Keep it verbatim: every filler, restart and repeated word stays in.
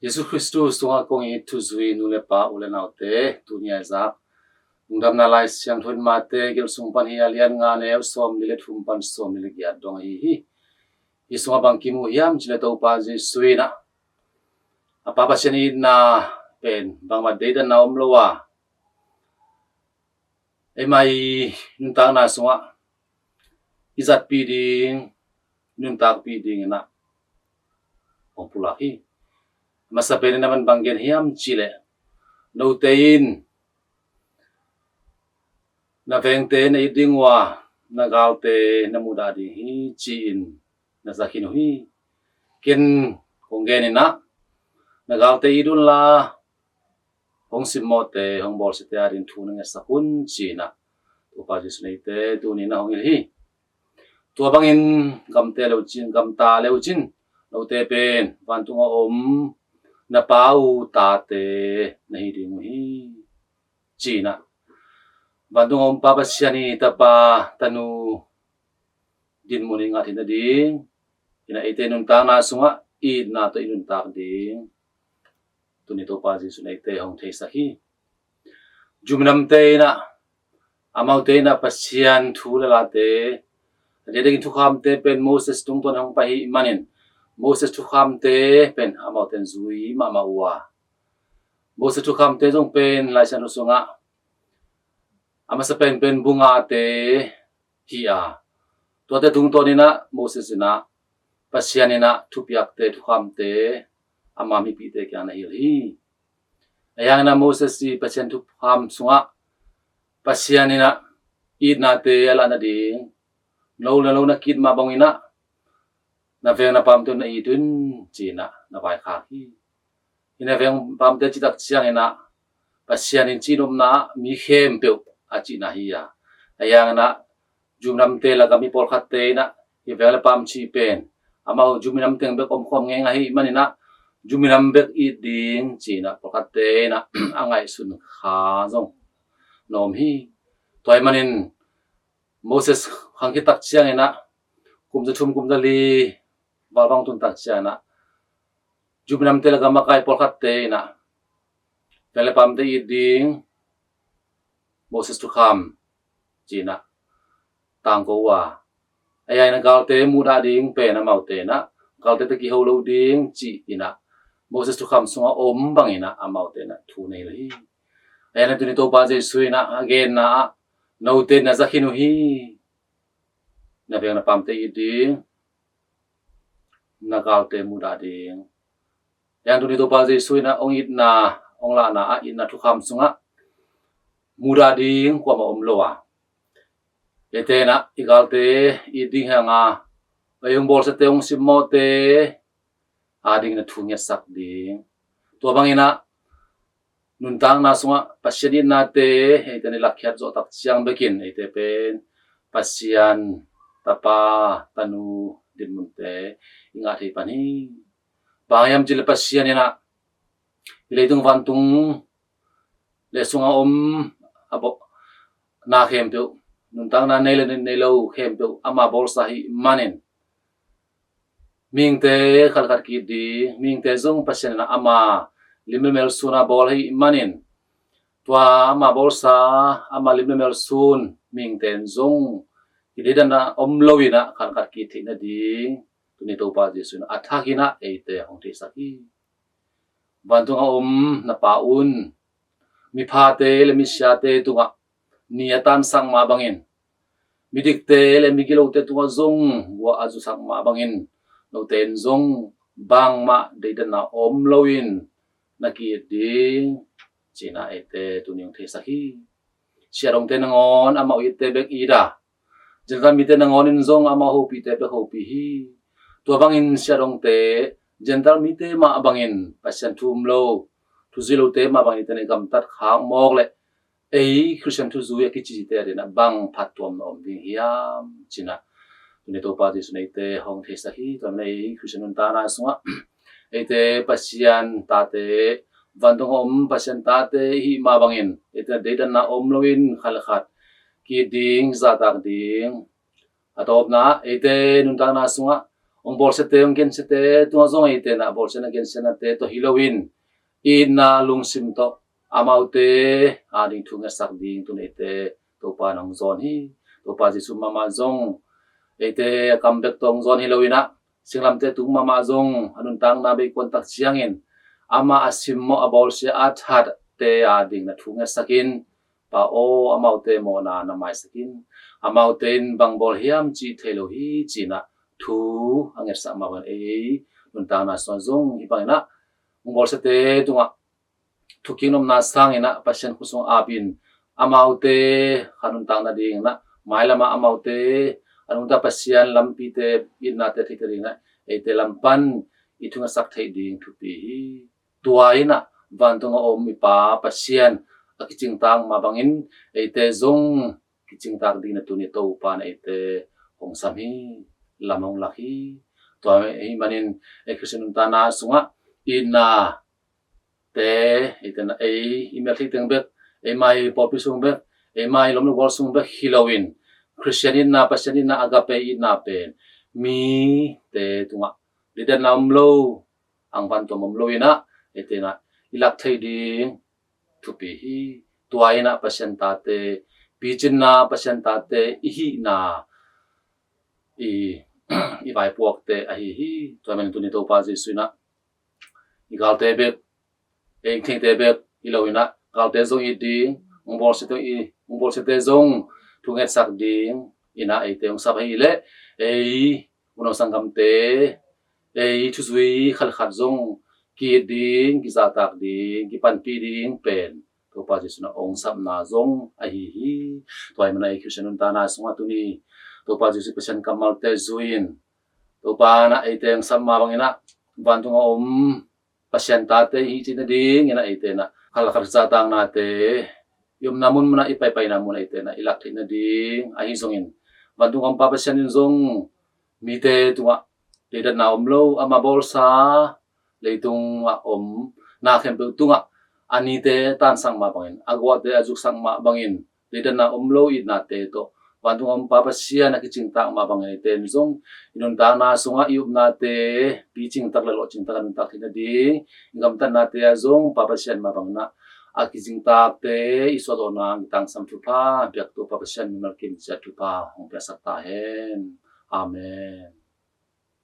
Jesu Khristu sungah kong it thuzui nu le pa, u le naute, tuni a zak Lungdamna Lai Siangtho in Mate gelh sung pan hi, a lian nga, neu sawmli le thum pan sawmli le giat dong ahi hi. Hi sungah bang kimu hiam cih leh Topa Jesu in ah a Pa Pasian itna pen bangmah deidanna om lo a, eimah i nuntakna sungah i zatpih ding, i nuntakpih ding in ah hong pulak hi. Masa pen in a man bang gen hiam cih leh, note in na vengte na it ding uh a, na galte na mudah ding hi, ci-in na za khin uh hi. Ken kong gen in ah, na galte it unla, hong simmawhte, hong bawlsiate ading thu na ngetsak un, ci-in ah Topa Jesu in eite tuni in ah hong hilh hi. Tua bangin gamta le uh cin, gamta le uh cin, note pen vantung a om na Pa uh tate na hi ding uh hi, ci-in ah vantung a om Pa Pasian i tapa tanu dinmun i ngah theih nading in ah eite nuntakna sungah itna tawh i nuntak ding tuni Topa Jesu in eite hong theisak hi. Ju minamte in ah, amaute in ah Pasian thu le late, a diakdiakin thukhamte pen Moses tungtawn hong pai hi manin, Moses thukhamte pen amaute in zui mahmah uh a, Moses thukhamte zong pen Lai Siangtho sungah a masa penpen bu ngate hi a, tuate tungtawn in ah Moses in ah Pasian in ah thupiakte, thukhamte ama mipite kiang na hilh hi. Ahi hangin ah Moses i Pasian thukham sungah Pasian in ah itnate a lah nading, no le no na ki-it mah bangin ah na veng na pamte uh na it un, ci-in ah na vaikhak hi. Hih na veng pamte cih tak ciangin ah Pasian in cihnopna ah mi khempeuh a cihna hi a, ahi hangin ah ju minamte lakah mi pawlkhatte in ah hih veng le pam cih pen amau ju minam teng bek omkhawm ngei ngei ahih manin ah ju minam bek it ding, ci-in ah pawlkhatte in ah a ngaihsun kha zong na om hi. Tua ahih manin Moses khang khit tak ciangin ah kum za thum, kum za li val bang tun tak ciangin ah ju minamte lakah makai pawlkhatte in ah veng le pamte it ding, Moses thukham, ci-in ah tangko uh a, ahi hangin ah galte mudah ding pen amaute in ah galte tawh kiho lo ding, ci-in ah Moses thukham sungah om bangin ah amaute in ah thu na hilh hi. Ahi hangin ah tuni Topa Jesu in ah a genna ah, note na za khin uh hi. Na veng na pamte it ding, na galte mudah ding. Ahi hangin tuni Topa Jesu in ah hong itna, hong lahna ah itna thukham sungah mudah ding kuamah om lo a, eite in ah i galte it ding hi hang a, ei hong bawlsiate, hong simmawhte ading na thu ngetsak ding. Tua bangin ah nuntakna sungah Pasian itnate eite in i lakkhiat zawh tak ciang bekin eite pen Pasian tapa tanu dinmunte i ngah thei pan hi. Bang hang hiam cih leh Pasian in ah hih leitung vantung le sungah om a bawh na khempeuh, nuntakna nei le nei lo khempeuh ama bawlsa ahih manin mihingte khat le khat ki-it ding, mihingte zong Pasian in ah ama lim le mel sun a bawl ahih manin tua ama bawlsa, ama lim le mel sun mihingte in zong kideidanna om loin ah khat le khat ki-it theih nading tuni Topa Jesu in ah a thak in ah eite hong theisak hi. Vantung a om na Pa un miphate le misiate tungah ni a tansak mah bangin, midikte le migilote tungah zong guah a zusak mah bangin, note in zong bangmah deidanna om loin na ki-it ding, ci-in ah eite tuni hong theisak hi. Siahdongte nangawn amau itte bek it a, Gentile mite nangawn in zong amau hopihte bek hopih hi. Tua bangin siahdongte, Gentile mite mah bangin Pasian thu um lo, thuzui lote mah bangin eite in i gamtat khak mawk leh ei Khristian thuzui a kicite ading ah bang phattuamna om ding hiam, ci-in ah tuni Topa Jesu in eite hong theisak hi. Tua manin ei Khristian nuntakna sungah eite Pasian tate, vantung a om Pasian tate i hih mah bangin eite in ah deidanna om loin khat le khat ki-it ding, zahtak ding. A tawpna ah eite nuntakna sungah hong bawlsiate, hong gensiate tungah zong eite in ah bawlsiatna gensiatnate tawh hi loin, itna lungsim tawh amaute ading thu ngetsak ding tun eite Topa in hong zawn hi. Topa Jesu mahmah zong eite a kam bek tawh hong zawn hi loin ah, singlamteh tung mahmah zong a nuntakna bei kuantak ciangin amah a simmawh, a bawlsia, a thatte ading na thu ngetsak in, Pa aw, amaute mawhna na maisak in, amaute in bang bawl hiam cih thei lo hi, ci-in ah thu a ngetsak mah bangin ei nuntakna sungah zong hih bangin ah hong bawlsiate tungah thukik nopna sangin ah Pasian khut sung apin, amaute kha nuntak nadingin ah, mailam ah amaute a nungta Pasian lampite, itnate theih nadingin ah eite lam pan i thu ngetsak theih ding thupi hi. Tua in ah vantung a om i Pa Pasian a kicingtak mah bangin eite zong kicingtak dingin ah tuni Topa in eite hong sam hi, lam hong lak hi. Tua ahih manin ei Khristian nuntakna sungah itnate, eite in ah ei i meltheih teng bek, eima i pawlpi sung bek, eima i lom le gual sung bek hi loin, Khristian itna, Pasian itna, agape itna pen mite tungah deihdatna om lo, angvan tuam om lo in ah eite in ah i lak theih ding thupi hi. Tua in ah Pasian tate picinna, Pasian tate i hihna, i, i vaipuakte ahi hi. Tua ahih manin tuni Topa Jesu in ah i galte bek, ei theite bek hi loin ah galte zong it ding, hong bawlsiate, i hong bawlsiate zong thu ngetsak dingin ah eite hong sap ahih leh, ei unau sanggamte, ei thuzui khat le khat zong ki-it ding, kizahtak ding, kipanpih ding pen Topa Jesu in ah hong sapna zong ahi hi. Tua ahih manin ei Khristian nuntakna sungah tuni Topa Jesu Pasian kammalte zui-in, Topa in ah eite hong sap mah bangin ah vantung a om Pasian tate i hih theih nadingin ah eite in ah khat le khat zahtaknate i omna mun, mun ah, i paipaina mun ah eite in ah i lak theih nading ahi zongin, vantung a om Pa Pasian in zong mite tungah deihdatna om lo, ama bawlsa, leitung a om na khempeuh tungah a nite tansak mah bangin, a guahte a zuksak mah bangin, deihdatna om lo itnate tawh vantung a om Pa Pasian a kicingtak mah bangin eite in zong i nuntakna sungah i upnate picingtak le lawhcingtak a nuntak theih nading, i gamtatnate ah zong Pa Pasian mah bangin ah a kicingtakte i suahzawhna i tangsam thupha biaktu Pa Pasian mimal kim ciat thupha hong piaksak ta hen. Amen.